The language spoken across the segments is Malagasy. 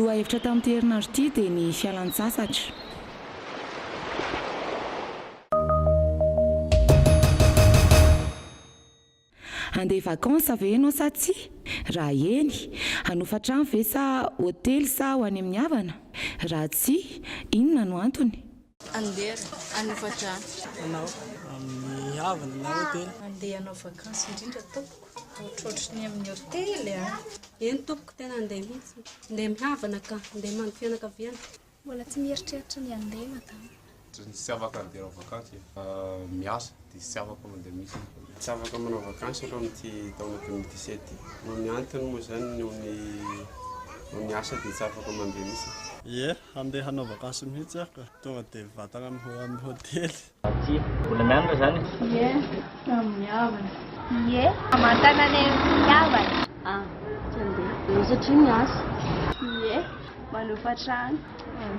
Lohahevitra tamin'ity herinandro ity dia ny fialan-tsasatra. Handeha vacances ve ianao sa tsia? Raha eny, hanofa trano ve sa hotely sa ho any amin'ny havana? Raha tsia, inona no antony? Andeha hanofa trano. Hanao amin'ny havana na hotely. Andeha hanao vacances indrindra tompoko, ohatrohatry ny amin'ny hotely a! Eny tompoko, tena andeha mihitsy. Andeha mihavana ka, andeha mango fianakaviana. Mbola tsy mieritreritra ny handeha madama. Tsy afaka handeha hanao vakansy e. Miasa dia tsy afaka mandeha mihitsy. Tsy afaka manao vakansy aloha amin'ity taona 2017 ity. Noho ny antony moa izany noho ny noho ny asa dia tsy afaka mandeha mihitsy. Ie, handeha hanao vakansy mihitsy aho ka. Tonga dia mivantana amin'ny hotely. Tsia. Mbola mianatra izany e? Ie, amin'ny havana. Ie, hamantana any amin'ny havana. Ah, tsy handeha. Anao satria miasa. Ie, manofa trano.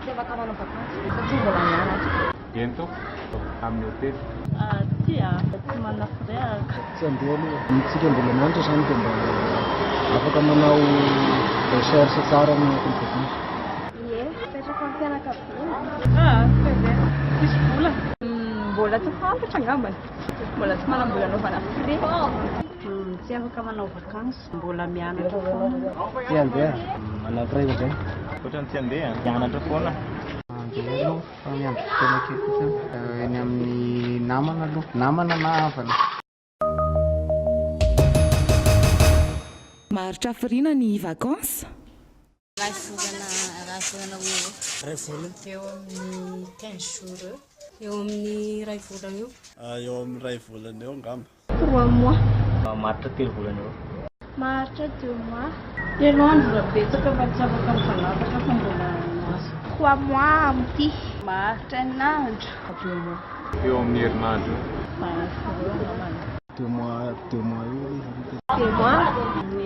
Tsy afaka manao vakansy satria mbola mianatra. Eny tompoko, amin'ny hotely. Ah, tsia, tsy manana frais aho. Tsy handeha aloha. Isika mbola mianatra izany dia mba afaka manao recherche tsara amin'ny anatin'ny vakansy. Ie, mipetraka amin'ny fianakaviana. Ah, tsy handeha. Tsisy vola. Mbola tsy fantatra angambany. Mbola tsy manam-bola anaovana frais. Tsy afaka manao vakansy. Mbola mianatra foana. Tsy handeha. Manana frais indray. Ohatran'ny tsy handeha. Mianatra foana. Handeha aloha fa miandry fotoana kely fotsiny. Eny amin'ny namana aloha. Namana na havana. Maharitra hafiriana ny vacances? Iray volana, iray volana eo ho eo. Iray volana. Eo amin'ny quinze jours eo. Eo amin'ny iray volana eo. Eo amin'ny iray volana eo angamba. Trois mois. Maharitra telo volana eo. Maharitra deux mois. Telo andro raha betsaka fa tsy afaka mifanapaka fa mbola miasa. Trois mois amin'ity. Maharitra herinandro. Deux mois. Eo amin'ny herinandro eo. Maharitra eo angambany. Deux mois, deux mois eo aloha izany tena. Deux mois.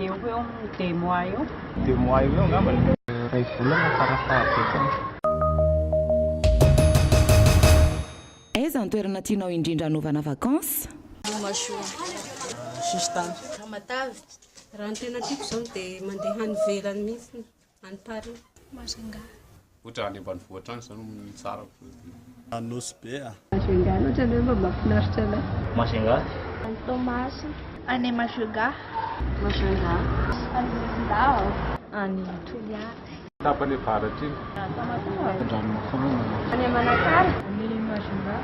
Eo ho eo amin'ny deux mois eo. Deux mois eo ho eo angambany. Iray volana farafahabetsany. Aiza ny toerana tianao indrindra hanaovana vacances? Mahasoa. Sisintany. Tamatave. Raha ny tena tiako izao dia mandeha any ivelany mihitsy, any Paris. Majunga. Ohatra any ambanivohitra any zany no tsara kokoa. Nosy Be a. Majunga ohatra ny hoe mba mahafinaritra anay. Majunga. Any Toamasina. Any Majunga. Majunga. Any Morondava. Any Toliara. Tapany avaratra iny. Tamatave. Andranomafana. Any Manakara. Any Majunga.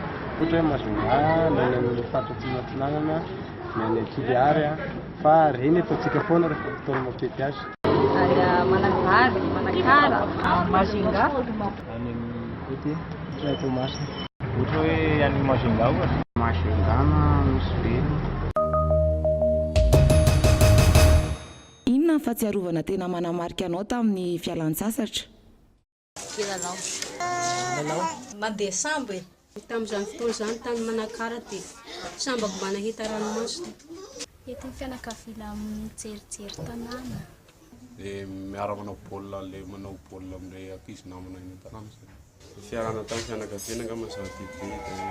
Ohatra hoe Majunga na any amin'ny faritra Atsimo Atsinanana na any Toliary fa ireny ataontsika foana rehefa fotoana mampety azy. Any Mananjary, Manakara, Majunga. Any amin'ny côté, ohatra hoe Toamasina. Ohatra hoe any Majunga ohatra. Majunga na Nosy Be. Inona ny fahatsiarovana tena manamarika anao tamin'ny fialan-tsasatra? Kilalao. Lalao. Mandeha sambo e. Tamin'izany fotoana izany tany Manakara dia sambako mba nahita ranomasina. Entin'ny fianakaviana mijerijery tanàna. Dia miara manao baolina le manao baolina amin'ilay ankizy namana eny an-tanàna zany. Ny fiarahana tamin'ny fianakaviana angamba no zava-dehibe dia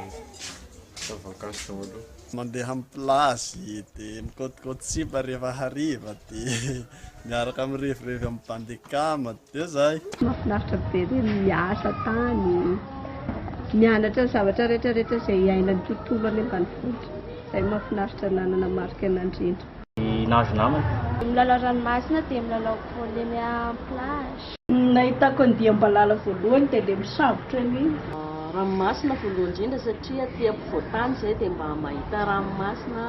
atao vakansy daholo. Mandeha amin'ny plage dia mikaotikaoty sipa rehefa hariva dia miaraka mirevirevy amin'ny bandy akama dia zay. Mahafinaritra be ireny miasa tany, mianatra ny zavatra rehetra rehetra izay iainan'ny tontolo any ambanivohitra. Izay mahafinaritra anah nanamarika anah indrindra. Nahazo namana. Milalao ranomasina dia milalao baolina eny am-plage. Ny nahitako andiam-balala voalohany dia ilay misambotra an'iny. Ranomasina voalohany indrindra satria aty ampovoantany izay dia mba mahita ranomasina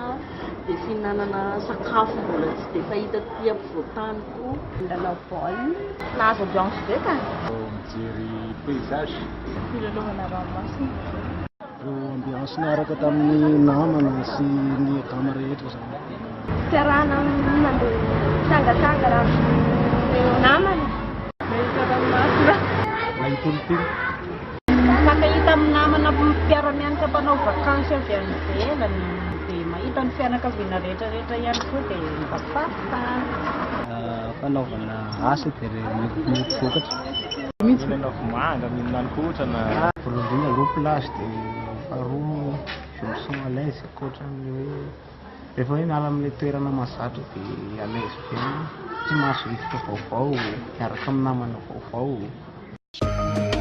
dia fihinanana sakafo mbola tsy dia fahita aty ampovoantany koa. Milalao baolina. Nahazo ambiance be ka! Mijery paysage. Filalaovana ranomasina. Ireo ambiance niaraka tamin'ny namana sy ny akama rehetra izany. Fiarahana mandeha mitsangatsangana amin'ireo namana. Mahita ranomasina. Mahita olon-tiana. Mifankahita amin'ny namana mpiara-mianatra mpanao vakansy avy any ivelany dia mahita ny fianakaviana rehetra rehetra ihany koa dia mba falifaly. Fanaovana asa dia mety vokatra. Mihinana vomanga, mihinana kotrana. Voalohany indrindra aloha plage dia faharoa je me sens à l'aise ankoatran'ilay hoe rehefa hoe miala amin'ilay toerana mahazatra dia à l'aise be. Satria mahazo rivotra vaovao, miaraka amin'ny namana vaovao.